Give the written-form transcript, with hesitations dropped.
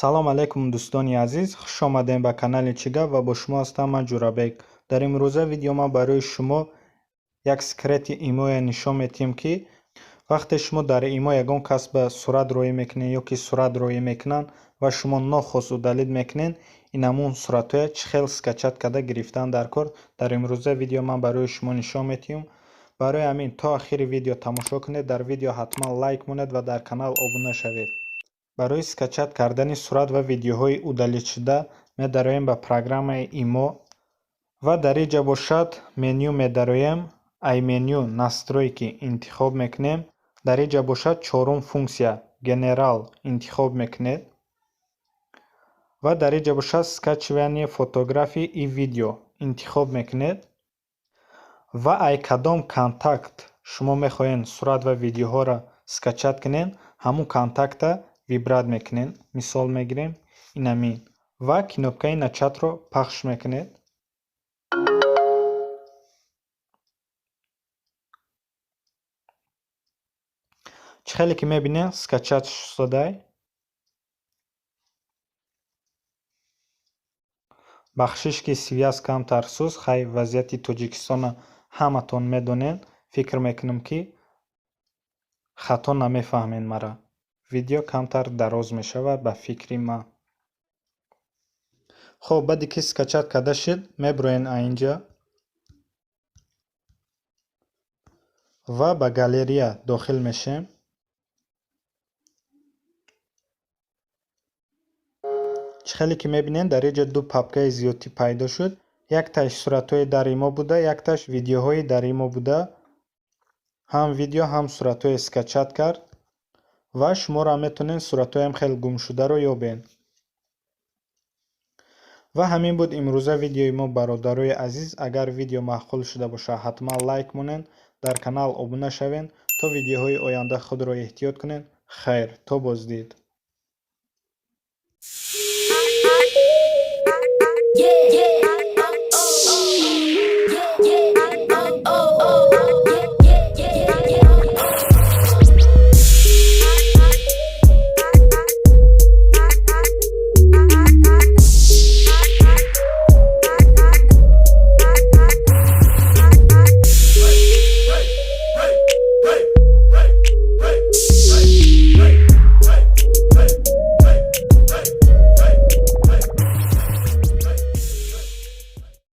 Салом алейкум, дӯстони азиз, хуш омадем ба канали Чӣ гап ва бо шумо ҳастам ман, Ҷурабек. Дар имрӯза видео ман барои шумо як секрети имоя нишон метиҳем, ки вақте шумо дар имо ягон кас ба сурат роӣ мекунед ё ки сурат роӣ мекунанд ва шумо нохост удалить мекунед, ин ҳамун суратҳоя чӣ хел скачать карда гирифтан дар кор, дар имрӯза видео ман барои шумо нишон метиҳам. Барои ҳамин то ахири видео тамошо кунед, дар видео ҳатман лайк монед ва дар канал обуна шавед. Барои скачать кардани сурат ва видеоҳои удалить шуда медароем ба программаи имо ва дар ин ҷа бошад меню медароем, ай меню «Настройки» интихоб мекунем, дар ин ҷа бошад чорум функсия «Генерал» интихоб мекунед ва дар ин ҷа бошад «Скачивание фотографий и видео» интихоб мекунед ва ай кадом контакт шумо мехоҳед сурат ва видеоҳоро скачать кунед, ҳамун контакта выбрать мекунед. Мисол мегирем, инамин, ва кнопкаи «Начать»-ро пахш мекунед. Чӣ хеле ки мебинед, скачать шудай. Бахшиш, ки связь камтар суст. Хай, вазъияти Тоҷикистона ҳаматон медонед, фикр мекунам, ки хато намефаҳмед мара. Видео камтар дароз мешавад ба фикри ман. Хоб, баъде ки скачать карда шуд, мебироен аинҷа ва ба галерея дохил мешем. Чӣ хеле ки мебинед, дар ин ҷо ду папкаи зиёдтӣ пайдо шуд: якташ суратҳои дар имо буда, якташ видеоҳои дар имо буда. Ҳам видео, ҳам суратҳое скачать кард ва шуморо метавонед суратҳоям хеле гумшударо ёбед. Ва ҳамин буд имрӯза видеои мо, бародарои азиз. Агар видео маъқул шуда бошад, ҳатман лайк монед, дар канал обуна шавед. То видеоҳои оянда худро эҳтиёт кунед. Хайр, то боздид.